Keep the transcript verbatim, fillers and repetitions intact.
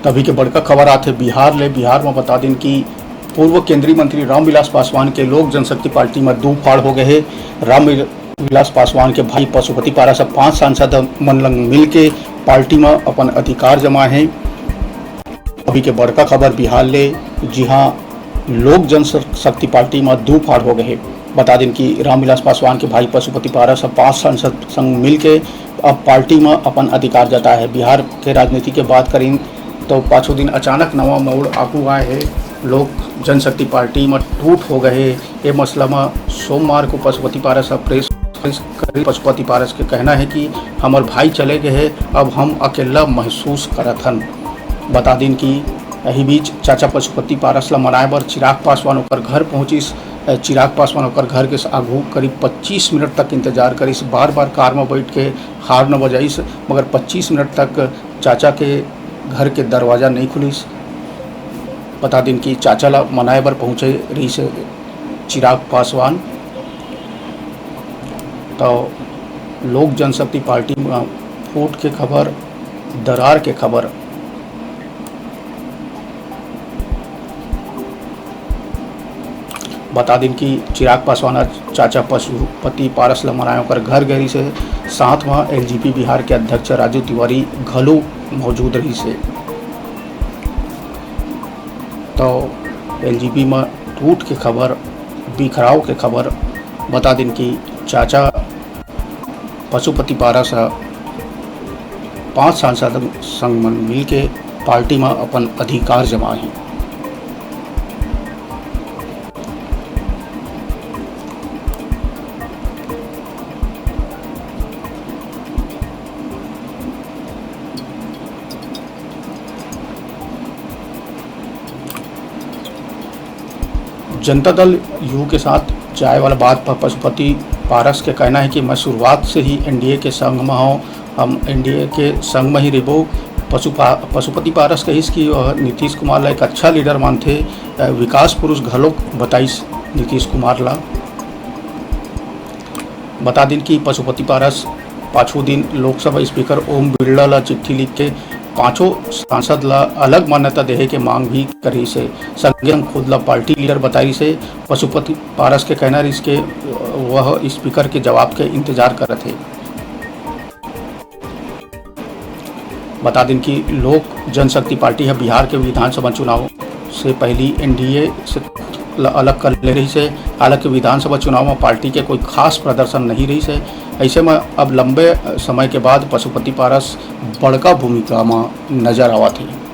तभी के बड़का खबर आथे बिहार ले। बिहार में बता दिन कि पूर्व केंद्रीय मंत्री रामविलास पासवान के लोक जनशक्ति पार्टी में दू फाड़ हो गए हे। रामविलास पासवान के भाई पशुपति पारस ह पांच सांसद मन लंग मिल के पार्टी में अपन अधिकार जमाए हे। अभी के बड़का खबर बिहार ले, जी हाँ, लोक जनशक्ति पार्टी में दू फाड़ हो गए हे। बता दिन कि रामविलास पासवान के भाई पशुपति पारस ह पांच सांसद संग मिल के अब पार्टी में अपन अधिकार जताए हे। बिहार के राजनीति के बात करीन तो पाछू दिन अचानक नवा मोड़ आगू आए हे। लोक जनशक्ति पार्टी में टूट हो गए हे। ये मसला में सोमवार को पशुपति पारस ह प्रेस करीन। पशुपति पारस के कहना है कि हमर भाई चले गए हे, अब हम अकेला महसूस करत हन। बता दिन कि यही बीच चाचा पशुपति पारस ला मनाए बर चिराग पासवान ओकर घर पहुंचिस। अ, चिराग पासवान ओकर घर के आगू करीब पच्चीस मिनट तक इंतजार करिस, बार-बार कार में बैठ के हार्न बजाइस, मगर पच्चीस मिनट तक चाचा के घर के दरवाजा नहीं खुलिस। बता दिन कि चाचा ला मनाए बर पहुंचे रहिस चिराग पासवान। तो लोक जनशक्ति पार्टी में फूट के खबर, दरार के खबर। बता दिन कि चिराग पासवान आज चाचा पशुपति पारस ल मनाए ओकर घर गए रहिस हे। साथ म एलजेपी बिहार के अध्यक्ष राजू तिवारी घलो मौजूद रहिस हे। तो एलजेपी म टूट के खबर, बिखराव के खबर। बता दिन कि चाचा पशुपति पारस ह पांच सांसद संग मन मिलके पार्टी म अपन अधिकार जमाए हे। जनता दल यू के साथ जाए वाला बात पर पशुपति पारस के कहना है कि मैं शुरुआत से ही एनडीए के संग में हूँ, हम एनडीए के संग में ही रहिबो। पशुपा-, पशुपति पारस कहिस कि वह नीतीश कुमार ला एक अच्छा लीडर मानथे, अ, विकास पुरुष घलोक बताइस नीतीश कुमार ला। बता दिन कि पशुपति पारस पाछू दिन लोकसभा स्पीकर ओम बिरला ला चिट्ठी लिख के पांचों सांसद ला अलग मान्यता देहे के मांग भी करिस हे। संगे संग खुद ला पार्टी लीडर बताइस हे। पशुपति पारस के कहना रहिस के वह स्पीकर के जवाब के इंतजार करत हे। बता दिन कि लोक जनशक्ति पार्टी ह बिहार के विधानसभा चुनाव से पहली एनडीए से ल-, अलग कर ले रहिस हे। हालांकि विधानसभा चुनाव में पार्टी के कोई खास प्रदर्शन नहीं रहिस हे। ऐसे में अब लंबे समय के बाद पशुपति पारस बड़का भूमिका में नजर आवत हे।